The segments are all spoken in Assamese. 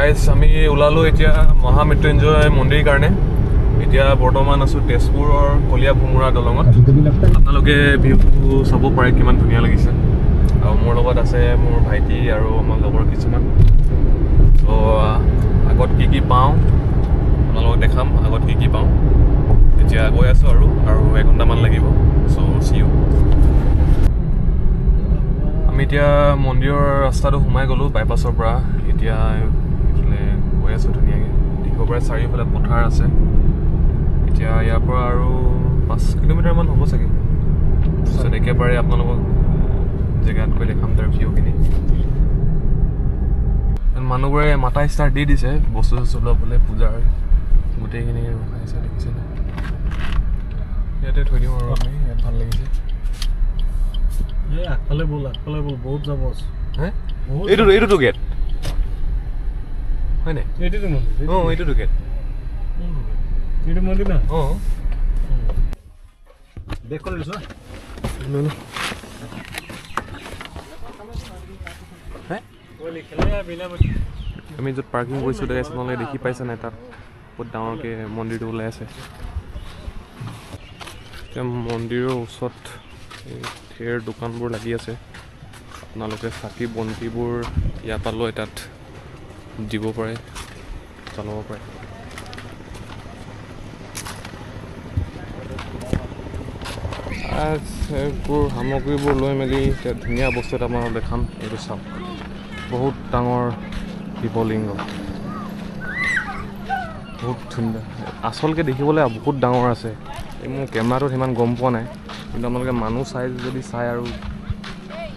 গাইজ, আমি ওলালোঁ এতিয়া মহামৃত্যুঞ্জয় মন্দিৰ কাৰণে। এতিয়া বৰ্তমান আছোঁ তেজপুৰৰ কলীয়াভোমোৰা দলঙত। আপোনালোকে ভিউটো চাব পাৰে কিমান ধুনীয়া লাগিছে। আৰু মোৰ লগত আছে মোৰ ভাইটি আৰু আমাৰ লগৰ কিছুমান। চ' আগত কি কি পাওঁ আপোনালোকক দেখাম, আগত কি কি পাওঁ। এতিয়া গৈ আছোঁ আৰু আৰু এঘণ্টামান লাগিব। চ' চি ইউ। আমি এতিয়া মন্দিৰৰ ৰাস্তাটো সোমাই গ'লোঁ বাইপাছৰ পৰা। এতিয়া এইফালে গৈ আছোঁ ধুনীয়াকৈ, দেখিব পাৰে চাৰিওফালে পথাৰ আছে। এতিয়া ইয়াৰ পৰা আৰু 5 কিলোমিটাৰমান হ'ব চাগে। তাৰপিছত একেবাৰে আপোনালোকক জেগাত গৈ দেখাম তাৰ ভিউখিনি। মানুহবোৰে মাতা ষ্টাৰ্ট দি দিছে বস্তু চস্তু ল'বলৈ, পূজাৰ গোটেইখিনি ৰখাই আছে, দেখিছেনে? ইয়াতে থৈ দিওঁ আৰু আমি, ইয়াত ভাল লাগিছে। আগফালে ব'ল, আগফালে ব'ল, বহুত যাব আছে। এইটোতো গেট হয় নাই? এইটোতো মন্দিৰ। অঁ, এইটোতো গেট। এইটো মন্দিৰ না? অঁ। বেগখন লৈছো। আমি য'ত পাৰ্কিং কৰিছোঁ দেখাইছে, তোমালোকে দেখি পাইছা নাই? তাত বহুত ডাঙৰকৈ মন্দিৰটো ওলাই আছে। এতিয়া মন্দিৰৰ ওচৰত ঢেৰ দোকানবোৰ লাগি আছে। আপোনালোকে চাকি বন্তিবোৰ ইয়াৰ পৰা লৈ তাত দিব পাৰে, জ্বলাব পাৰে। এইবোৰ সামগ্ৰীবোৰ লৈ মেলি এতিয়া ধুনীয়া বস্তু এটা আপোনালোকক দেখাম। এইটো চাওক, বহুত ডাঙৰ শিৱলিংগ, বহুত ধুনীয়া। আচলকৈ দেখিবলৈ বহুত ডাঙৰ আছে। এই মোৰ কেমেৰাটোত সিমান গম পোৱা নাই, কিন্তু আপোনালোকে মানুহ চাইজ যদি চাই আৰু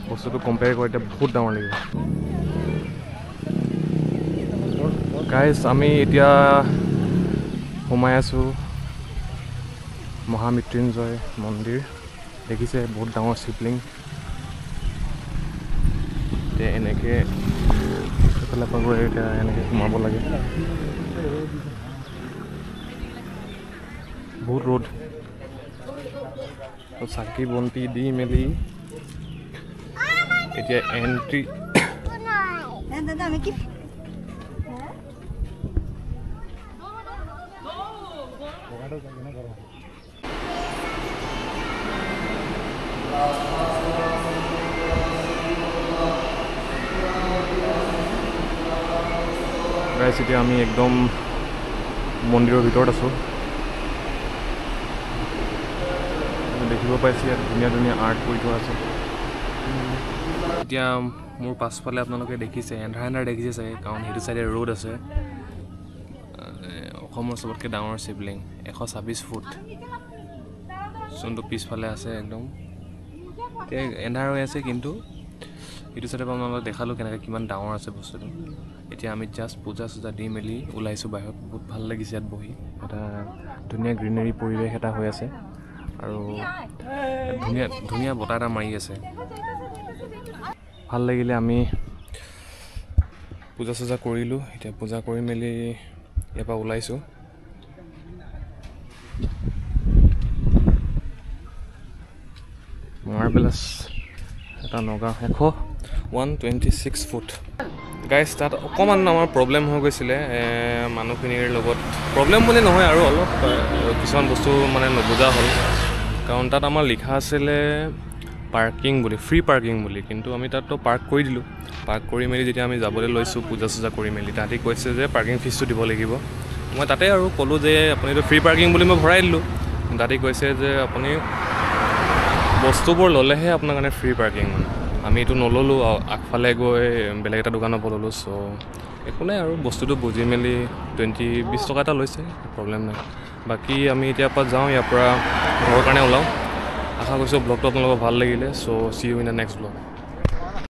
বস্তুটো কম্পেয়াৰ কৰে তেতিয়া বহুত ডাঙৰ লাগিব। গাইজ, আমি এতিয়া সোমাই আছোঁ মহামৃত্যুঞ্জয় মন্দিৰ। দেখিছে বহুত ডাঙৰ শিৱলিংগ। এতিয়া এনেকৈ এইফালৰ পৰা গৈ এতিয়া এনেকৈ সোমাব লাগে। বহুত ৰ'দ। চাকি বন্তি দি মেলি এতিয়া এণ্ট্ৰি। গাইছ, এতিয়া আমি একদম মন্দিৰৰ ভিতৰত আছোঁ। দেখিব পাইছে ইয়াত ধুনীয়া ধুনীয়া আৰ্ট কৰি থোৱা আছে। এতিয়া মোৰ পাছফালে আপোনালোকে দেখিছে এন্ধাৰ এন্ধাৰ দেখিছে চাগে, কাৰণ সেইটো চাইডে ৰ'দ আছে। অসমৰ চবতকৈ ডাঙৰ শিৱলিংগ 126 ফুট, যোনটো পিছফালে আছে একদম। এতিয়া এন্ধাৰ হৈ আছে, কিন্তু এইটো চাইডে আপোনালোকক দেখালোঁ কেনেকৈ কিমান ডাঙৰ আছে বস্তুটো। এতিয়া আমি জাষ্ট পূজা চূজা দি মেলি ওলাইছোঁ বাহিৰত। বহুত ভাল লাগিছে ইয়াত বহি, এটা ধুনীয়া গ্ৰীনেৰী পৰিৱেশ এটা হৈ আছে আৰু ধুনীয়া ধুনীয়া বতাহ এটা মাৰি আছে। ভাল লাগিলে। আমি পূজা চূজা কৰিলোঁ। এতিয়া পূজা কৰি মেলি ইয়াৰ পৰা ওলাইছোঁ। মাৰ্বেলাছ এটা নগা 126 ফুট। গাইজ, তাত অকণমান আমাৰ প্ৰব্লেম হৈ গৈছিলে মানুহখিনিৰ লগত। প্ৰব্লেম বুলি নহয় আৰু অলপ কিছুমান বস্তু মানে নুবুজা হ'ল। কাৰণ তাত আমাৰ লিখা আছিলে পাৰ্কিং বুলি, ফ্ৰী পাৰ্কিং বুলি, কিন্তু আমি তাততো পাৰ্ক কৰি দিলোঁ। পাৰ্ক কৰি মেলি যেতিয়া আমি যাবলৈ লৈছোঁ পূজা চূজা কৰি মেলি, তাহাঁতি কৈছে যে পাৰ্কিং ফিজটো দিব লাগিব। মই তাতে আৰু ক'লোঁ যে আপুনিতো ফ্ৰী পাৰ্কিং বুলি মই ভৰাই দিলোঁ। তাহাঁতি কৈছে যে আপুনি বস্তুবোৰ ল'লেহে আপোনাৰ কাৰণে ফ্ৰী পাৰ্কিং। মানে আমি এইটো নল'লোঁ, আগফালে গৈ বেলেগ এটা দোকানৰ পৰা ল'লোঁ। চ' একো নাই আৰু বস্তুটো বুজি মেলি 20 টকা এটা লৈছে, প্ৰব্লেম নাই। বাকী আমি এতিয়াৰ পৰা যাওঁ, ইয়াৰ পৰা ঘৰৰ কাৰণে ওলাওঁ। আশা কৰিছোঁ ব্লগটো আপোনালোকৰ ভাল লাগিলে। So' see you in the next blog.